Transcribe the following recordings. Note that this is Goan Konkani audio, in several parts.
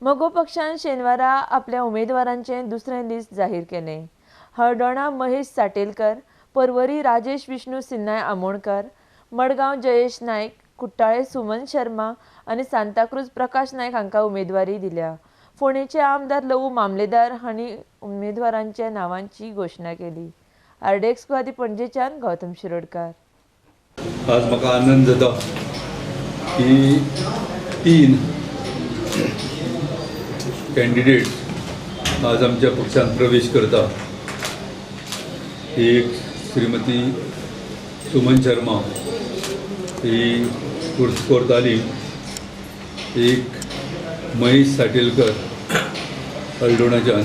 मगो पक्षान शेनवारा आपल्या उमेदवारांचें दुसरें लिस्ट जाहीर केलें. हळदोणा महेश साटेलकर, पर्वरी राजेश विष्णू सिन्नाय आमोणकर, मडगांव जयेश नायक, कुट्टाळे सुमन शर्मा आनी सांताक्रूज प्रकाश नायक हांकां उमेदवारी दिल्या. फोंडेचे आमदार लवू मामलेदार हांणी उमेदवारांच्या नांवांची घोशणा केली. आरडीएक्स गोवा पणजेच्यान गौतम शिरोडकार. आज म्हाका आनंद जाता की तीन कॅन्डिडेट आज आमच्या पक्षांत प्रवेश करता. एक श्रीमती सुमन शर्मा ही कोर्ताली, एक महेश साटेलकर हळदोणाच्यान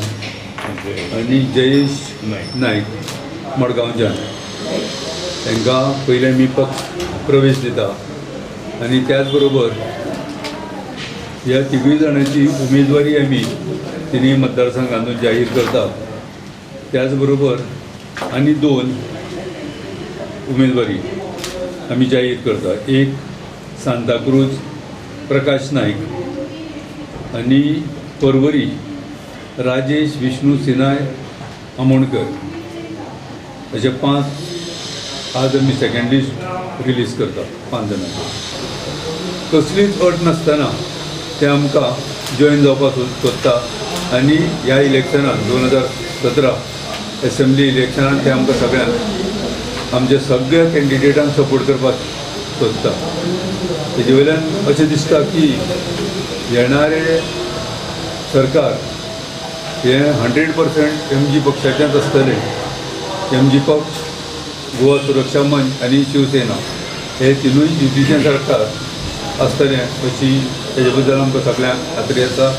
आनी जयेश नायक मडगांवच्यान. तांकां पयलें आमी पक्ष प्रवेश दिता आनी त्याच बरोबर ह्या तिगूय जाणांची उमेदवारी आमी तिनूय मतदारसंघांतून जाहीर करता. त्याच बरोबर आनी दोन उमेदवारी आमी जाहीर करता. एक सांताक्रूज प्रकाश नायक आनी पर्वरी राजेश विष्णू सिनाय आमोणकर. अशे पांच आज आमी सेकंड लिस्ट रिलीज करता पांच जाणांची. कसलीच अट नासतना ते आमकां जॉयन जावपाक सोदता आनी ह्या इलेक्शनान, 2017 एसेंब्ली इलेक्शनान ते आमकां सगळ्यांक, आमच्या सगळ्या कॅन्डिडेटांक सपोर्ट करपाक सोदता. तेजे वयल्यान अशें दिसता की येणारे सरकार हें 100% एमजी पक्षाचेंच आसतलें. एमजी पक्ष, गोवा सुरक्षा मंच आनी शिवसेना हे तिनूय युतीचें सरकार आसतलें अशी तेजे बद्दल आमकां सगळ्यांक खात्री आसा.